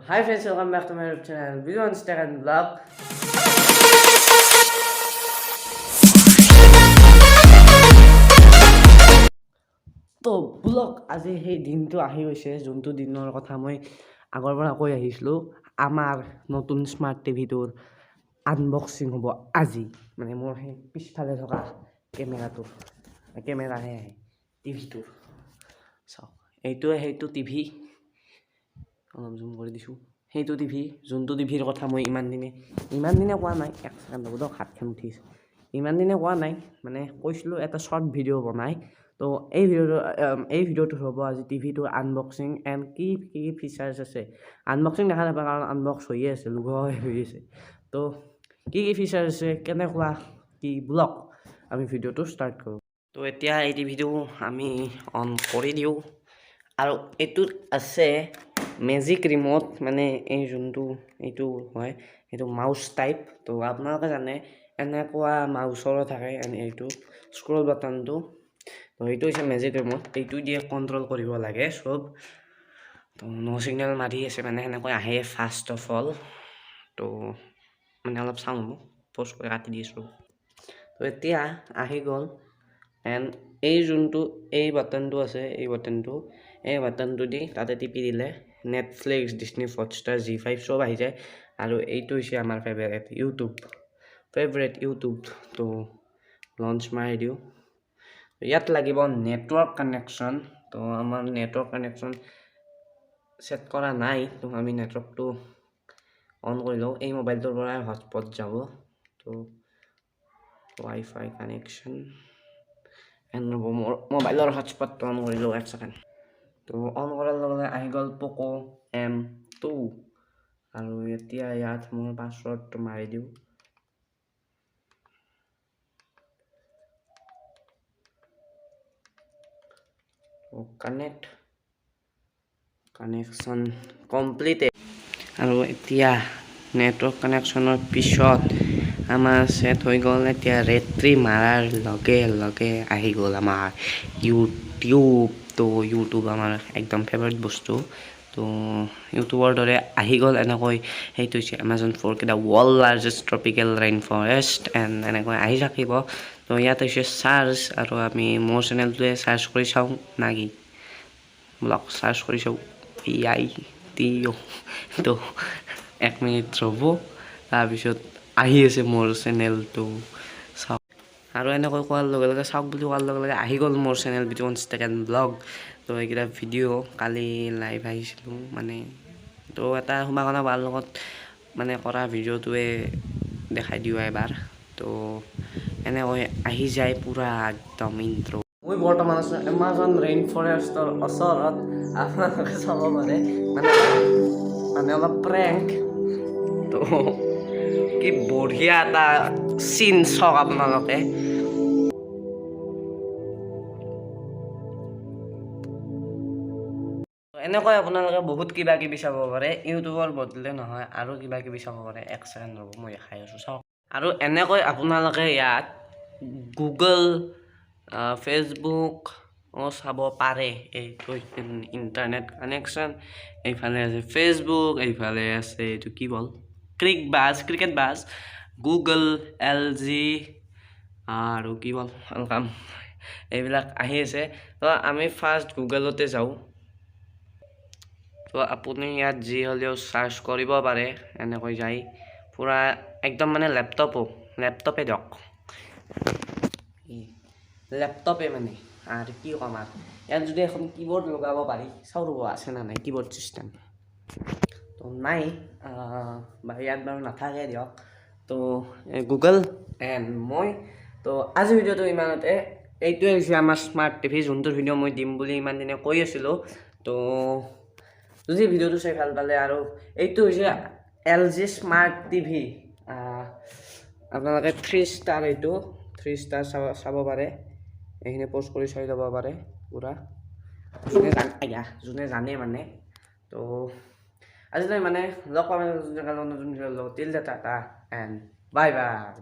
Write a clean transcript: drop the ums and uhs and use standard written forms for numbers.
Hi friends, welcome back to my YouTube channel Biju Instagram blog. তো blog, আজি সেই দিনটো আহি গৈছে যোনটো দিনৰ কথা মই আগৰ পৰা কৈ আহিছিলোঁ। আমাৰ নতুন স্মাৰ্ট টিভিটোৰ আনবক্সিং হ'ব আজি। মানে মোৰ সেই পিছফালে থকা কেমেৰাটোৰ, কেমেৰাহে আহে, টিভিটোৰ। চাওক, এইটোৱে সেইটো টিভি। অলপ জুম কৰি দিছোঁ। সেইটো টিভি, যোনটো টিভিৰ কথা মই ইমান দিনে কোৱা নাই। এক ছেকেণ্ড ৰ'ব দিয়ক, হাতখন উঠিছে। ইমান দিনে কোৱা নাই, মানে কৈছিলোঁ এটা শ্বৰ্ট ভিডিঅ' বনাই। তো এই ভিডিঅ'টোত হ'ব আজি টিভিটোৰ আনবক্সিং এণ্ড কি কি ফিচাৰ্ছ আছে। আনবক্সিং দেখা নাপায়, কাৰণ আনবক্স হৈয়ে আছে, লগোৱা হৈ আছে। তো কি কি ফিচাৰ্ছ আছে, কেনেকুৱা কি, ব্লগ আমি ভিডিঅ'টো ষ্টাৰ্ট কৰোঁ। তো এতিয়া এই টিভিটো আমি অন কৰি দিওঁ আৰু এইটোত আছে মেজিক ৰিম'ট, মানে এই যোনটো এইটো হয়, এইটো মাউচ টাইপ। তো আপোনালোকে জানে, এনেকুৱা মাউচৰো থাকে, এইটো স্ক্ৰল বাটনটো। তো এইটো হৈছে মেজিক ৰিম'ট, এইটো দিয়ে কণ্ট্ৰল কৰিব লাগে চব। তো ন' ছিগনেল মাৰি আছে, মানে সেনেকৈ আহে ফাৰ্ষ্ট অফ অল। তো মানে অলপ চাউণ্ড হ'ব, প'জ কৰি কাটি দি আছোঁ। তো এতিয়া আহি গ'ল। এণ্ড এই যোনটো এই বাটনটো আছে, এই বাটনটো দি তাতে টিপি দিলে নেটফ্লিক্স, ডিছনি হটষ্টাৰ, জি 5 চব আহি যায়। আৰু এইটো হৈছে আমাৰ ফেভৰেট ইউটিউব, ফেভৰেট ইউটিউব। তো লঞ্চ মাৰি দিওঁ। ইয়াত লাগিব নেটৱৰ্ক কানেকশ্যন। তো আমাৰ নেটৱৰ্ক কানেকশ্যন ছেট কৰা নাই। তো আমি নেটৱৰ্কটো অন কৰি লওঁ। এই মোবাইলটোৰ পৰাই হটস্পট যাব। তো ৱাই ফাই কানেকশ্যন এণ্ড ৰ'ব, মোৰ মোবাইলৰ হটস্পটটো অন কৰি লওঁ, এক ছেকেণ্ড। তো অন কৰাৰ লগে লগে আহি গ'ল প'ক' এম 2। আৰু এতিয়া ইয়াত মোৰ পাছৱৰ্ডটো মাৰি দিওঁ। Connect, connection complete. আৰু এতিয়া নেটৱৰ্ক কানেকশ্যনৰ পিছত আমাৰ ছেট হৈ গ'ল। এতিয়া ৰেট্ৰি মাৰাৰ লগে লগে আহি গ'ল আমাৰ ইউটিউব। তো ইউটিউব আমাৰ একদম ফেভাৰিট বস্তু। তো ইউটিউবৰ দৰে আহি গ'ল এনেকৈ। সেইটো হৈছে Amazon 4K, the world largest tropical rain forest, and এনেকৈ আহি থাকিব। তো ইয়াত হৈছে চাৰ্চ আৰু আমি মোৰ চেনেলটোৱে চাৰ্চ কৰি চাওঁ না কি? ব্লগ চাৰ্চ কৰি চাওঁ, পি I T অ'। তো এক মিনিট ৰ'ব, তাৰপিছত আহি আছে মোৰ চেনেলটো, চাওক। আৰু এনেকৈ কোৱাৰ লগে লগে, চাওক বুলি কোৱাৰ লগে লগে আহি গ'ল মোৰ চেনেল বিতুপন ছেকেণ্ড ব্লগ। তো এইকেইটা ভিডিঅ' কালি লাইভ আহিছিলোঁ মানে। তো এটা সোমাকনা বাৰ লগত মানে কৰা ভিডিঅ'টোৱে দেখাই দিওঁ এবাৰ। তো এনেকৈ আহি যায় পূৰা একদম ইণ্ট্ৰ'। মই বৰ্তমান আছোঁ এমাজন ৰেইন ফৰেষ্টৰ ওচৰত, আপোনালোকে চাব পাৰে। মানে মানে অলপ প্ৰেংক। তো কি বঢ়িয়া এটা চিন, চাওক আপোনালোকে। এনেকৈ আপোনালোকে বহুত কিবা কিবি চাব পাৰে, ইউটিউবৰ বদলে নহয়, আৰু কিবা কিবি চাব পাৰে। এক ছেকেণ্ড ৰ'ব, মই দেখাই আছোঁ, চাওক। আৰু এনেকৈ আপোনালোকে ইয়াত গুগল, ফেচবুক চাব পাৰে। এইটো ইণ্টাৰনেট কানেকশ্যন, এইফালে আছে ফেচবুক, এইফালে আছে এইটো কি বল, ক্ৰিক বাছ, ক্ৰিকেট বাছ, গুগল, এল জি আৰু কি বল, welcome, এইবিলাক আহি আছে। তো আমি ফাৰ্ষ্ট গুগলতে যাওঁ। তো আপুনি ইয়াত যি হ'লেও চাৰ্চ কৰিব পাৰে। এনেকৈ যাই পূৰা একদম মানে লেপটপো, লেপটপে দিয়ক, লেপটপে মানে আৰু কি ক'ম। আৰু ইয়াত যদি এখন কীবৰ্ড লগাব পাৰি, চাওঁ ৰ'ব, আছে না নাই কীবৰ্ড চিষ্টেম। তো নাই বা ইয়াত বাৰু নাথাকে দিয়ক। তো গুগল এণ্ড মই তো আজিৰ ভিডিঅ'টো ইমানতে। এইটোৱে হৈছে আমাৰ স্মাৰ্ট টিভি, যোনটোৰ ভিডিঅ' মই দিম বুলি ইমান দিনে কৈ আছিলোঁ। তো যদি ভিডিঅ'টো চাই ভাল পালে, আৰু এইটো হৈছে এল জি স্মাৰ্ট টিভি। আপোনালোকে 3 ষ্টাৰ, এইটো 3 ষ্টাৰ চাব চাব পাৰে। এইখিনি প'জ কৰি চাই ল'ব পাৰে পূৰা, যোনে জানে, আয়া, যোনে জানে মানে। তো আজিলৈ মানে, লগ পাম নতুন ভিডিঅ'ৰ লগত। Till tata and bye bye.